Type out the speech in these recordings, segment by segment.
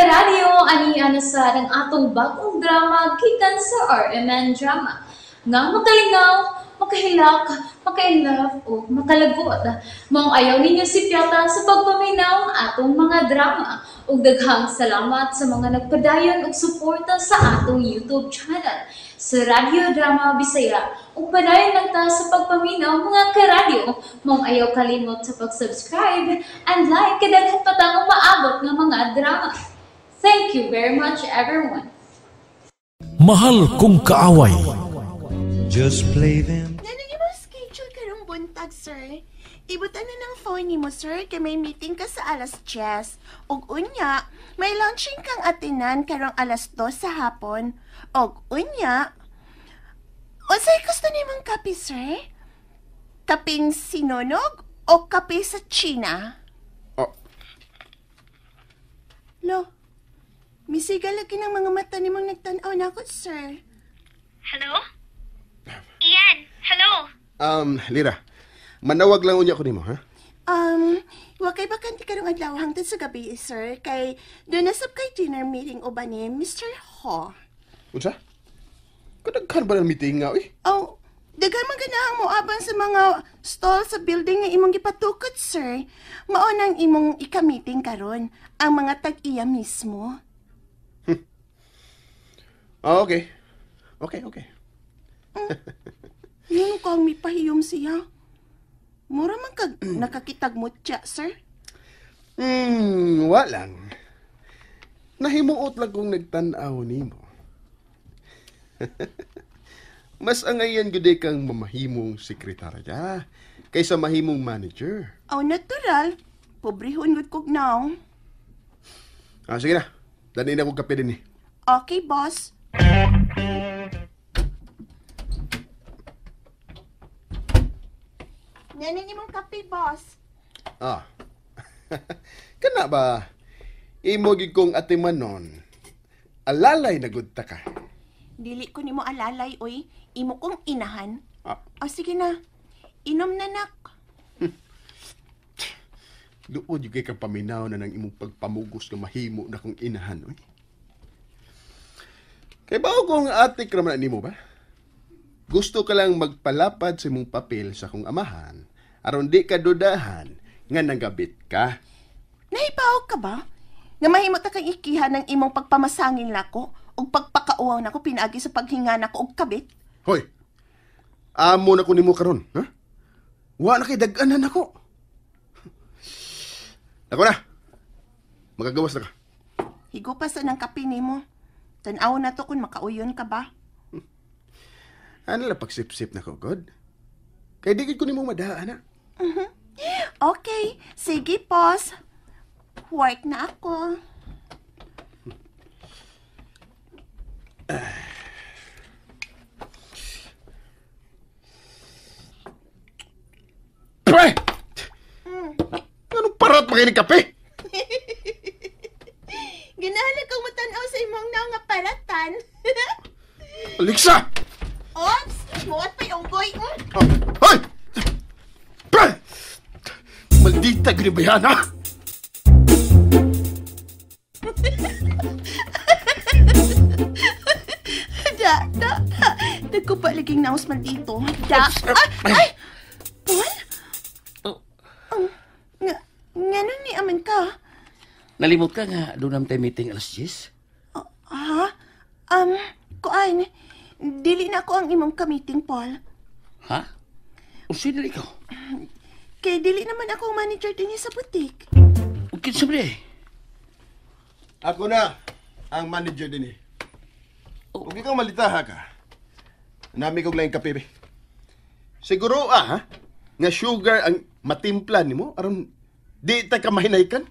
Karadyo, ani na sa ang atong bagong drama gikan sa RMN Drama. Nga makalingaw, makahilak, makainlove o makalagot. Maong ayaw ninyo sipyata sa pagpaminaw ang atong mga drama. Ug daghang salamat sa mga nagpadayon og suporta sa atong YouTube channel sa Radyo Drama Bisaya. Ug padayon lang ta sa pagpaminaw, mga karadyo. Maong ayaw kalimot sa pag-subscribe and like kay daghan pa tang umaabot nga mga drama. Thank you very much, everyone. Mahal Kong Kaaway. Just play them. Nganong imong schedule karong buntag, sir? Ibutan na ng phone nimo, sir, kay may meeting ka sa alas 10. Ug unya, may launching kang atinan karong alas 2 sa hapon. Og unya, unsay gusto nimong kape, sir? Kaping sinunog o kape sa China? Oh. Lo, misiga lagi ng mga mata nimong nagtan-aw nako, sir. Hello? Ian, hello? Lira, manawag lang unya ko nimo, ha? Wa kay bakante karong adlaw hangtod sa gabi, sir, kay doon na sab kay dinner meeting uban ni Mr. Ho. Unsa? Kadaghan ba ng meeting nga, uy? Oh, daghan man ganahang moabang sa mga stall sa building nga imong gipatukod, sir. Mao nang imong ika-meeting karon, ang mga tag-iya mismo. Ah, okay. Okay. Yun ko ang mipahiyom siya. Mura man kag nakakitag mutya, sir. Wa lang. Nahimuot lang kong nagtan-aw nimo. Mas angayan gud kang mamahimong sekretarya kaysa mahimong manager. Oh, natural. Pobrehon gud kog now. Ah, sige na. Dani na kog kape din eh. Okay, boss. Nanin imong kape, boss. Ah. Kana ba imo gid kong atimanon? Alalay na gud ta ka. Dili ko nimo alalay, oy. Imo kong inahan. Ah. O, sige na. Inom na, nak. Luod yung kay kang paminaw na ng imong pagpamugos nga mahimo na kong inahan, oy. Kay bao kong atik raman na nimo ba? Gusto ka lang magpalapad sa imong papel sa kong amahan aron di ka dudahan nga nagabit ka. Nahibaw ka ba? Nga mahimo ta kang ikiha ng imong pagpamasangin nako ug pagpakauwaw nako pinaagi sa paghinga nako og kabit. Hoy. Amo na ko nimo karon, ha? Wa na kay dag-anan nako. Ako na. Magagawas na ka. Higo pa sa ng kape nimo. Tan-aw na to kung makauyon ka ba. Ano lang pagsip-sip na ko, God? Kay di gid ko nimo madaan, ha? Okay, sige, boss. Work na ako. Pre! Anong parat makinig kape? Ganahan kong matanaw sa imong naong nga paratan. Alexa! Ops! Muwat pa'y unggoy. Oh, hoy! Pre! Maldita gini ba yan, ha? Da, da, da. Nagkupa laging naos maldito. Da. Ay! Ay! Paul? Oh. Nga, nga nun ni aman ka? Nalimot ka nga doon naman tayo meeting alas 10? Ha? Kuan, dili na ako ang imong ka-meeting, Paul. Ha? O sino ikaw? Kay dili naman ako ang manager din sa butik. O kinsa ba eh? Ako na ang manager din eh. Huwag ikaw malitaha ka. Nami kong lang kape, be. Siguro ah, ha? Nga sugar ang matimpla nimo aron di ta ka mahinaykan.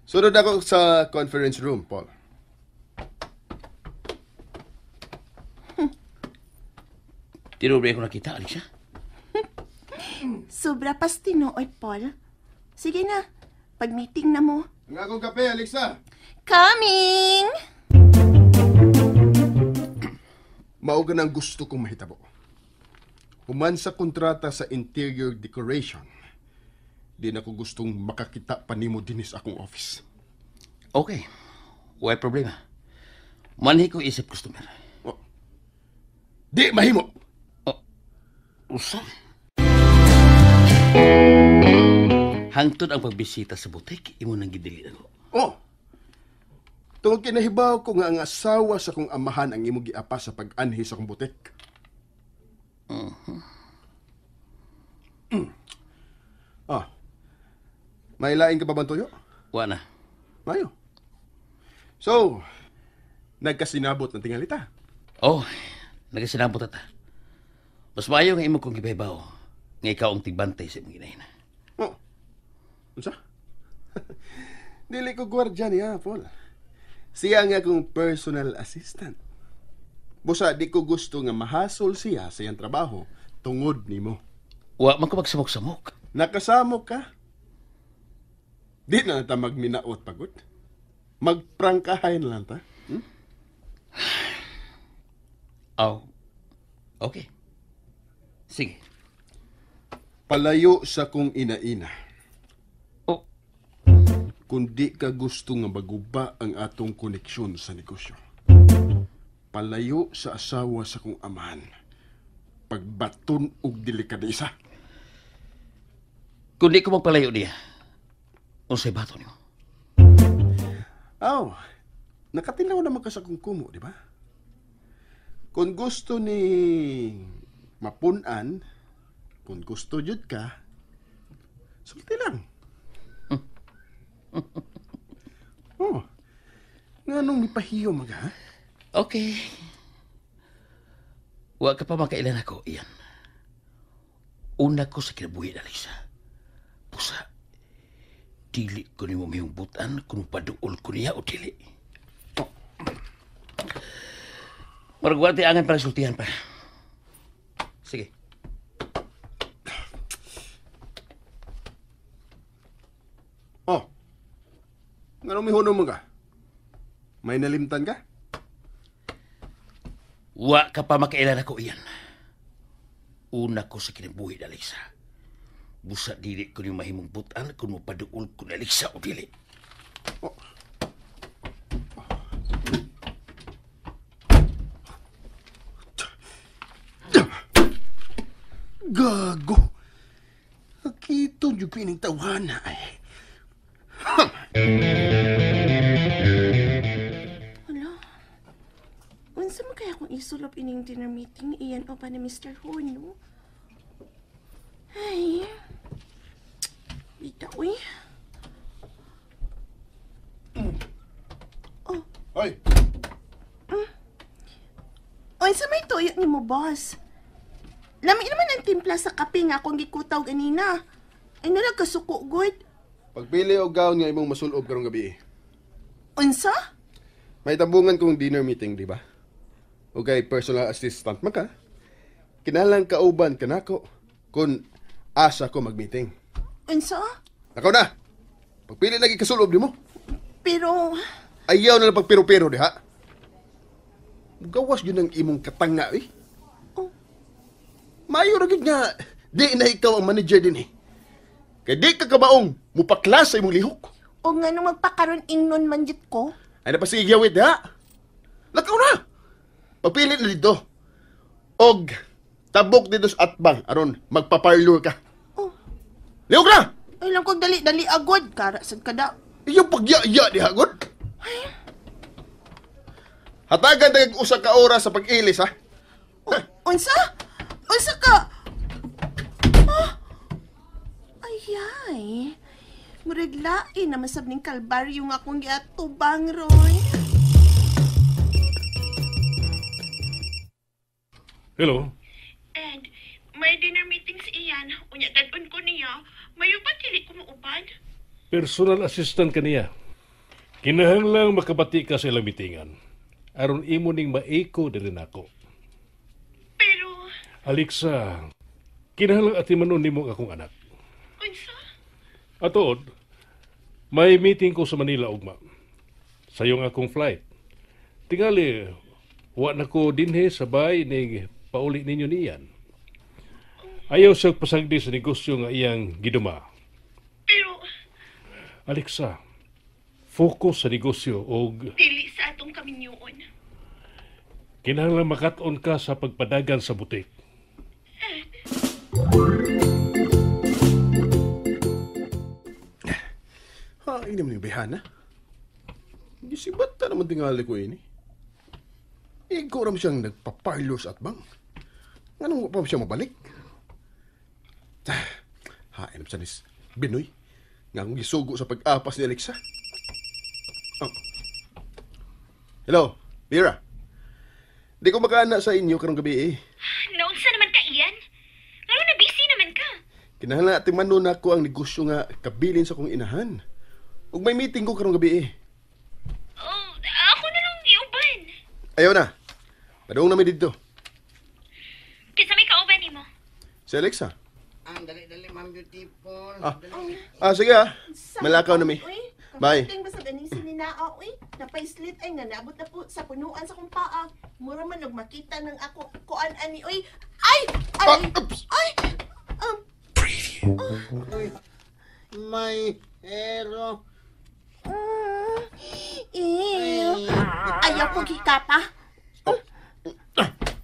Sunod ako sa conference room, Paul. Tinuod ba ako nakita, Alexa? Sobra pas tinuod, Paul. Sige na, pag-meeting na mo. Ang akong kape, Alexa. Coming! Mao ka ang gusto kong mahitabo. Human sa kontrata sa interior decoration, di na ko gustong makakita pa nimo dinis akong office. Okay. Way problema. Manhi ko isip customer. Oh. Di mahimo. Oh. Usa. Hangtod ang pagbisita sa butik, imo nang gidili nako. Oh. Tungod kay nahibaw ko nga ang asawa sa kong amahan ang imong giapa sa pag-anhi sa akong butik. Mm. Ah. May lain ka pa bang tuyo? Wa na. Mayo. So, nagkasinabot ng tingalita. Oh, nagkasinabot ata. Mas maayo nga imo kong gibahibaw nga ikaw ang tigbantay sa imong inahin. Oh. Unsa? Dili ko gwardiya niya, Paul. Siya nga akong personal assistant. Busa, di ko gusto nga mahasol siya sa iyang trabaho tungod nimo. Wa man ko magsamok-samok. Nakasamok ka. Di na ta magminaot pagod. Magprangkahay na lang ta. Hmm? Oh. Okay. Sige. Palayo sa kong ina-ina. Oh. Kung di ka gusto nga maguba ang atong koneksyon sa negosyo. Palayo sa asawa sa kong amahan. Pagbaton og delikadesa. Kung di ko magpalayo niya, unsay bato niyo? Aw, nakatilaw naman ka sa kong kumo, di ba? Kung gusto ni mapunan, kung gusto jud ka, sulti lang. Oh, nganong mipahiyo maga, ha? Okay. Wa ka pa makailan ako, Ian. Una ko sa kinabuhi na, Alexa. Pusa, dili ko nimo mahimong butan kung paduol ko niya o dili. Oh. Marag wa angan para sultihan pa. Sige. Oh. Nganong mihunom mo ka? May nalimtan ka? Wa ka pa makailan ako, Ian. Una ko sa kinabuhi na, Alexa. Busa dili ko nimo mahimong butan kung mopaduol ko ni Alexa o dili. Oh. Gago! Nakita niyo ko ining tawana ay. Hala. Unsa man kaya kung isulop ining dinner meeting ni Ian o pa ni Mr. Ho, no? Ay. Bita, uy. Oh. Hoy! Unsa may tuyo ni mo, boss? Lami naman ang timpla sa kape nga akong gikutaw ganina. Ay nalag kasuko, good. Pagpili og gown nga imong masulob karong gabi. Unsa? May tambungan kong dinner meeting, di ba? Okay, personal assistant man ka. Kinahanglan kauban kanako kung asa ko mag-meeting. Unsa? Nakaw na. Pagpili lagi kasulob nimo. Pero ayaw na lang pagpiro-piro diha. Gawas yun ang imong katanga eh. Oh. Mayo ra gyud nga di na ikaw ang manager din eh. Kay di ka kabaong mupaklas sa imong lihok. O nga nung magpakaron ingnon man jud ko. Ay na pa sige gyawit diha. Lakaw na. Pagpili na dito. Og tabok dito sa atbang aron magpaparlor ka. Oh. Lihok na. Ay lang kog dali-dali agod kara sad kada. Iyong pagya-ya diha gud. Hatagan tag usa ka oras sa pag-ilis ha. Oh, unsa? Unsa ka? Oh. Ayay. Murag lain na masab ning kalbaryo nga akong giatubang ron. Hello. And may dinner meeting si Ian. Unya dad-on ko niya. Mayo ba dili ko muuban? Personal assistant ka niya. Kinahanglang makabati ka sa ilang mitingan. Aron imo ning maiko diri nako. Pero Alexa, kinahanglang atimanon nimo ang akong anak. Unsa? Atuod, may meeting ko sa Manila ugma. Sayong akong flight. Tingali, wa na ko dinhe sabay ning pauli ninyo niyan. Ayaw siya pasagdi sa negosyo nga iyang giduma. Pero Alexa, Focus sa negosyo og Dili sa atong kaminyoon. Kinahanglan makat-on ka sa pagpadagan sa butik. Ha, ini man yung bihana. Gisibata naman tingali ko ini. Ikaw ram siyang nagpaparlo sa atbang. Nganong wa pa siya mabalik? Ha, inam sa nis Binoy. Nga akong gisugo sa pag-apas ni Alexa. Oh. Hello, Mira. Di ko makaana sa inyo karong gabi eh. Naunsa naman ka, Ian? Ngano na busy naman ka? Kinahanglan ating manon ako ang negosyo nga kabilin sa kong inahan. Ug may meeting ko karong gabi eh. Oh, ako na lang iuban. Ayaw na. Padung na mi didto. Kinsa may kauban nimo? Si Alexa. Ang dali-dali, ma'am beautiful. Ah. Dali. Ah, sige ah. Malakaw na mi. Uy, Bye. kaputing basta ganing sininao, uy. Napaislit ay nga naabot na po sa punuan sa kong paa. Mura man og makita ng ako kuan ani, uy. Ay! Ay! Ah, oops. Ay! Uy, may hero. Ew. Ayaw ko gikapa.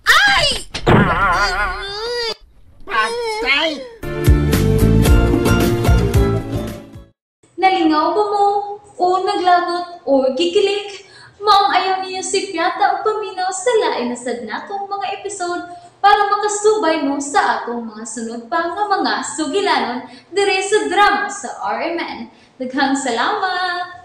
Ay! Patay! Nalingaw ba mo? O naglagot o gikilig? Maong ayaw niyo si Piata o paminaw sa lain na sad natong mga episode para makasubay mo sa atong mga sunod pa nga mga sugilanon dire sa drama sa RMN. Daghang salamat!